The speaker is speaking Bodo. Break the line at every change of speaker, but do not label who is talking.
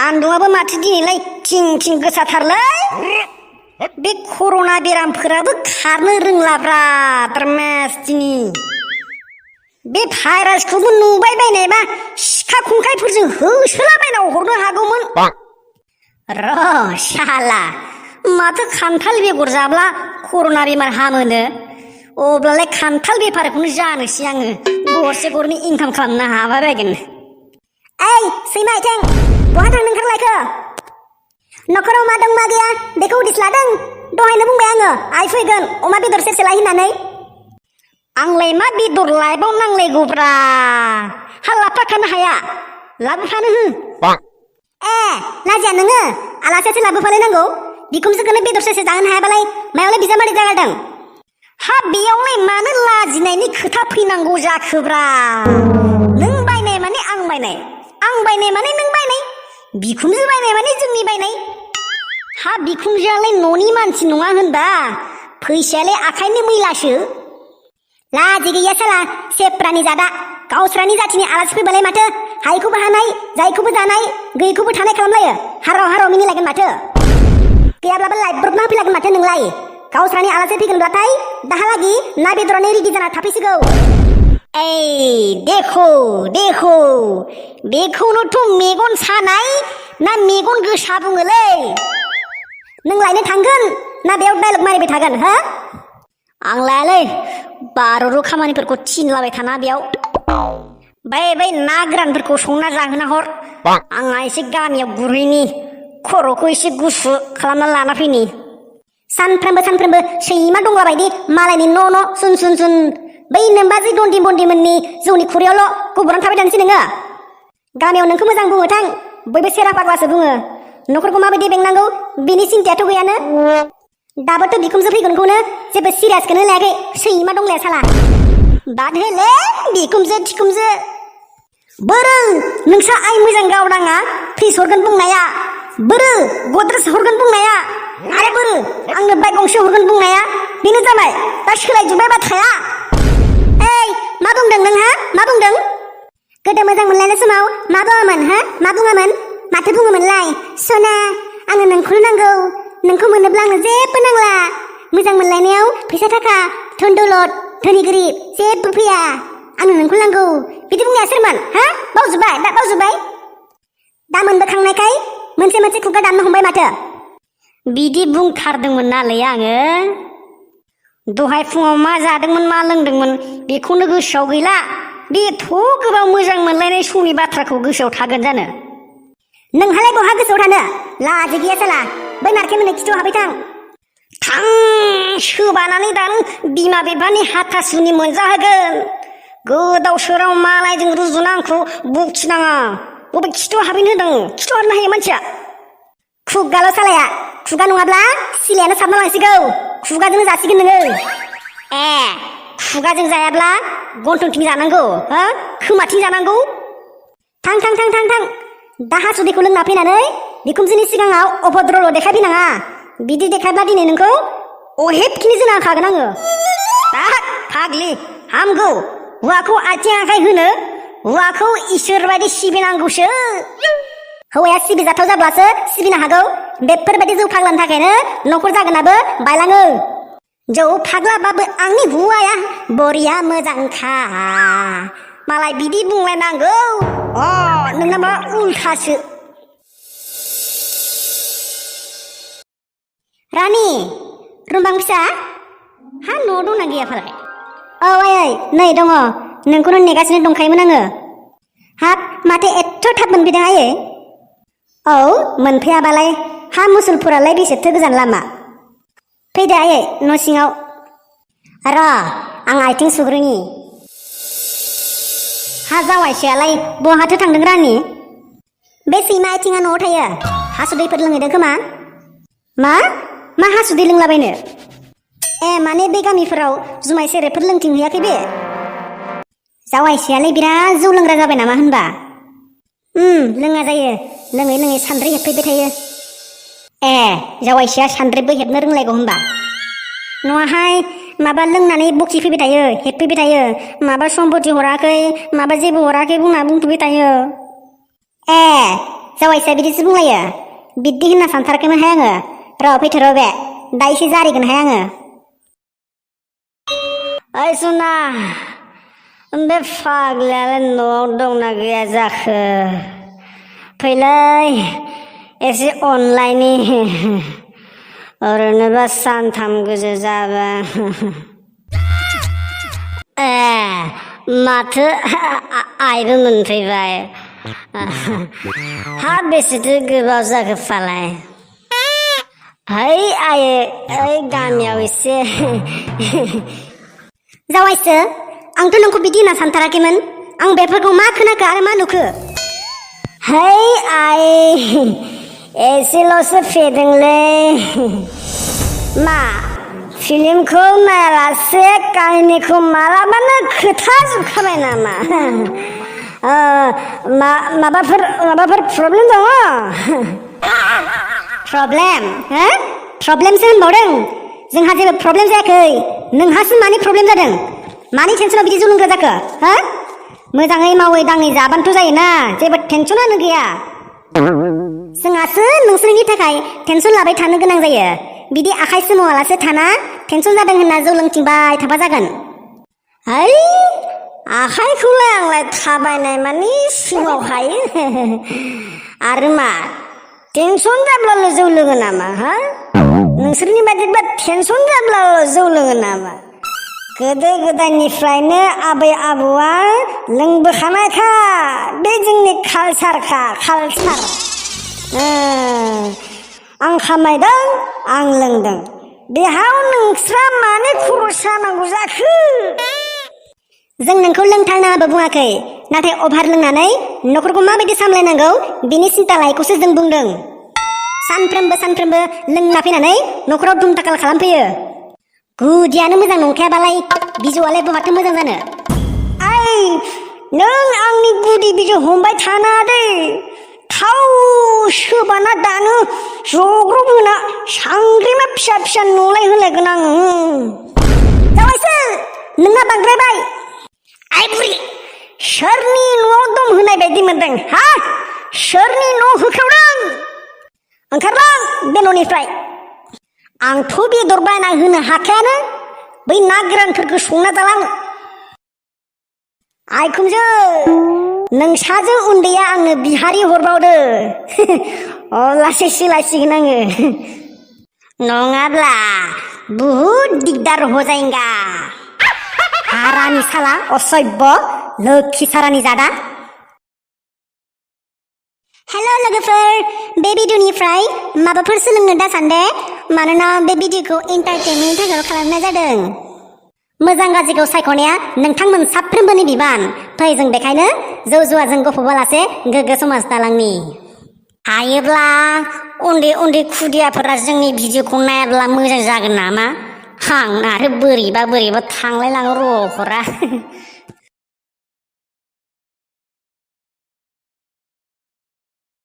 सान्दुंआबो माथो दिनैलाय थिं थिं गोसाथारलै बे कर'ना बेरामफोराबो खारनो रोंलाब्रा द्रमेस्टिनि बे भाइरासखौबो नुबाय बायनायबा सिखा खुंखायफोरजों होसोलाबायना हरनो हागौमोन र' साला माथो खान्थाल बेगर जाब्ला कर'ना बेमार हामोनो अब्लालाय खान्थाल बेफारखौनो जानोसै आङो गरसे गरनै इनकाम खालामनो हाबा बायगोन ओइ सैमा आइथें बहा थांनो ओंखारलायखो न'खराव मा दं मा गैया बेखौ उदिस लादों दहायनो बुंबाय आङो आइ फैगोन अमा बेदर सेरसे लाय होननानै आंलाय मा बेदर लायबाव नांलायगौब्रा हा लाबोफाखानो हाया लाबोफानो हो ए लाजिया नोङो आलासियासो लाबोफालायनांगौ बिखुनजोखौनो बेदर सेरसे जाहोनो हायाबालाय मायावलाय बिजामादै जागारदों हा बेयावलाय मानो लाजिनायनि खोथा फैनांगौ जाखोब्रा नों बायनाय माने आं बायनाय माने नों बायनाय बिखुनजो बायनाय माने जोंनि बायनाय हा बिखुनजोआलाय न'नि मानसि नङा होनबा फैसायालाय आखाइनि मैलासो लाजि गैया साला सेप्रानि जादा गावस्रानि जाथिनि आलासि फैबालाय माथो हायखौबो हानाय जायखौबो जानाय गैयैखौबो थानाय खालामलायो हाराव हाराव मिनिलायगोन माथो गैयाब्लाबो लाइब्रबना होफैलागोन माथो नोंलाय गावस्रानि आलासि फैगोनब्लाथाय दाहालागि ना बेदरानो रेडि जाना थाफैसिगौ ए देखो बेखौनोथ' मेगन सानाय ना मेगन गोसा बुङोलै नों लायनो थांगोन ना बेयाव डायलग मारिबाय थागोन हो आं लायालै बार'रु खामानिफोरखौ थिनलाबाय थाना बेयाव बै ना गोरानफोरखौ संना जाहोना हर आंहा एसे गामियाव गुरहैनि खर'खौ एसे गुसु खालामना लाना फैनि सानफ्रामबो सैमा दंला बायदि मालायनि न' सुन बै नोमबाजै दन्दि बन्दिमोननि जौनि खुरैयावल' गुबुरानो थाबाय थानोसै नोङो गामियाव नोंखौ मोजां बुङो थां बयबो सेरा फाग्लासो बुङो न'खरखौ माबायदि बेंनांगौ बिनि सिन्थायाथ' गैयानो दाबोथ' बिखुनजो फैगोनखौनो जेबो सिरियासखौनो लायाखै सैमा दंलाया साला बाद होलै बिखुनजो थिखुनजो बोरो नोंसा आइ मोजां गावदाङा फ्रिज हरगोन बुंनाया बोरो गद्रेज हरगोन बुंनाया आरो बोरो आंनो बाइक गंसे हरगोन बुंनाया बेनो जाबाय दा सोलायजोब्बाय बाथ्राया ओइ मा बुंदों नोंहा मा बुंदों गोदो मोजां मोनलायनाय समाव मा बुङामोन हो मा बुङामोन माथो बुङोमोनलाय सना आंनो नोंखौनो नांगौ नोंखौ मोनोब्ला आंनो जेबो नांला मोजां मोनलायनायाव फैसा थाखा धोन दौलत धोनि गोरिब जेबो फैया आंनो नोंखौ नांगौ बिदि बुंनाया सोरमोन हा बावजोब्बाय दा मोनबोखांनायखाय मोनसे खुगा दाननो हमबाय माथो बिदि बुंथारदोंमोन नालाय आङो दहाय फुङाव मा जादोंमोन मा लोंदोंमोन बेखौनो गोसोआव गैला बेथ' गोबां मोजां मोनलायनाय समनि बाथ्राखौ गोसोआव थागोन जानो नोंहालाय बहा गोसोआव थानो लाजि गैया साला बै नारखे मोननो खिथुआव हाबबाय थां सोबानानै दान बिमा बिफानि हाथासुनि मोनजाहोगोन गोदाव सोराव मालायजों रुजुना आंखौ बखिनाङा बबे खिथुआव हाबैनो होदों खिथुआव हाबनो हायो मानसिया खुगाल' सालाया खुगा नङाब्ला सिलायानो साबना लांसिगौ खुगाजोंनो जासिगोन नोङो ए खुगाजों जायाब्ला गन्थंथिं जानांगौ हो खोमाथिं जानांगौ थां दा हासुदैखौ लोंना फैनानै बिखुनजोनि सिगाङाव अभद्रल' देखायफैनाङा बिदि देखायब्ला दिनै नोंखौ अहेबखिनि जोना होखागोन आङो फाग्लि हामगौ हौवाखौ आथिं आखाइ होनो हौवाखौ इसोर बायदि सिबिनांगौसो हौवाया सिबिजाथाव जाब्लासो सिबिनो हागौ बेफोरबायदि जौ फाग्लानि थाखायनो न'खर जागोनाबो बायलाङो जौ फाग्लाबाबो आंनि हौवाया बरिया मोजांखा मालाय बिदि बुंलायनांगौ नोंना मा उल्थासो रानि रुमबां फिसा हा न' दंना गैया फालाय औ आयै नै दङ नोंखौनो नेगासिनो दंखायोमोन आङो हाब माथो एथ' थाब मोनफैदों आयै औ मोनफैयाबालाय हा मुसुलपुरालाय बेसेथो गोजान लामा फैदो आयै न' सिङाव र' आं आथिं सुग्रोनि हा जावायसोआलाय बहाथो थांदों रानि बे सैमा आथिङा न'आव थायो हासुदैफोर लोंहैदों खोमा मा हासुदै लोंलाबायनो ए माने बे गामिफोराव जुमाय सेरेबफोर लोंथिंहैयाखै बे जावायसोआलाय बिराद जौ लोंग्रा जाबाय नामा होनबा लोङा जायो लोङै सान्द्रि हेबफैबाय थायो ए जावायसोआ सान्द्रिबो हेबनो रोंलायगौ होनबा नङाहाय माबा लोंनानै बखिफैबाय थायो हेबफैबाय थायो माबा सम्पति हराखै माबा जेबो हराखै बुंना बुंफैबाय थायो ए जावायसो बिदिसो बुंलायो बिदि होनना सानथाराखैमोनहाय आङो र' फैथ'र' बे दा एसे जारिगोनहाय आङो ओइ सना बे फाग्लायालाय न'आव दंना गैया जाखो फैलै एसे अनलायनि ओरैनोबा सानथाम गोजो जाबाय माथो आइबो मोनफैबाय हा बेसेथो गोबाव जाखो फालाय है आइ ओइ गामियाव एसे जावायसो आंथ' नोंखौ बिदि होनना सानथाराखैमोन आं बेफोरखौ मा खोनाखो आरो मा नुखो है आइ एसेल'सो फेदोंलै मा फिल्मखौ नायालासे काहिनिखौ मालाबानो खोथाजोबखाबाय नामा माबाफोर प्रब्लेम दङ प्रब्लेमसो होनबावदों जोंहा जेबो प्रब्लेम जायाखै नोंहासो मानि प्रब्लेम जादों मानि टेनसनाव बिदि जलुंगा जाखो हो मोजाङै मावै दाङै जाबानोथ' जायोना जेबो टेनसनानो गैया जोंहासो नोंसोरनि थाखाय टेनसन लाबाय थानो गोनां जायो बिदि आखाइ सोमावालासे थाना टेनसन जादों होनना जौ लोंथिंबाय थाबा जागोन है आखाइखौलाय आंलाय थाबायनाय मानि सोमावखायो आरो मा टेनसन जाब्लाल' जौ लोङो नामा हा नोंसोरनि बायदिबा टेनसन जाब्लाल' जौ लोङो नामा गोदो गोदायनिफ्रायनो आबै आबौआ लोंबोखानायखा बे जोंनि कालसारखा कालसार आं खामायदों आं लोंदों बेहाव नोंस्रा मानो खर' सानांगौ जाखो जों नोंखौ लोंथारनाङाबो बुङाखै नाथाय अभार लोंनानै न'खरखौ माबायदि सामलायनांगौ बिनि सिन्था लायखौसो जों बुंदों सानफ्रोमबो लोंना फैनानै न'खराव दुमदाखाल खालामफैयो गुदियानो मोजां नंखायाबालाय बिजौआलाय बहाथो मोजां जानो आइ नों आंनि गुदि बिजौ हमबाय थानाङा दै थाव सोबाना दानो जग्रब होना सांग्रिमा फिसा फिसा न'लाय होलायगोन आङो जाबायसो नोंना बांद्रायबाय आइ बुरि सोरनि न'आव दम होनाय बायदि मोनदों हा सोरनि न' होख्रावदों ओंखारलां बे न'निफ्राय आंथ' बेदर बायना होनो हाखायानो बै ना गोरानफोरखौ संना जालां आइखुनजो नोंसाजो उन्दैया आंनो बिहारि हरबावदो अब्लासो सोलायसिगोन आङो नङाब्ला बुहुद दिगदार हो जाएगा हारानि साला असभ्य लोखि सारानि जादा हेल' लोगोफोर बे भिडिअनिफ्राय माबाफोर सोलोंनो दासान्दे मानोना बे भिडिअखौ एन्टारटेनमेन्टनि थाखायल' खालामनाय जादों मोजां गाज्रिखौ सायख'नाया नोंथांमोन साफ्रोमबोनि बिबान फै जों बेखायनो जौ जुवाजों गफ'बालासे गोग्गो समाज दालांनि हायोब्ला उन्दै उन्दै खुदियाफोरा जोंनि भिडिअखौ नायाब्ला मोजां जागोन नामा आं आरो बोरैबा थांलायलाङो र'फोरा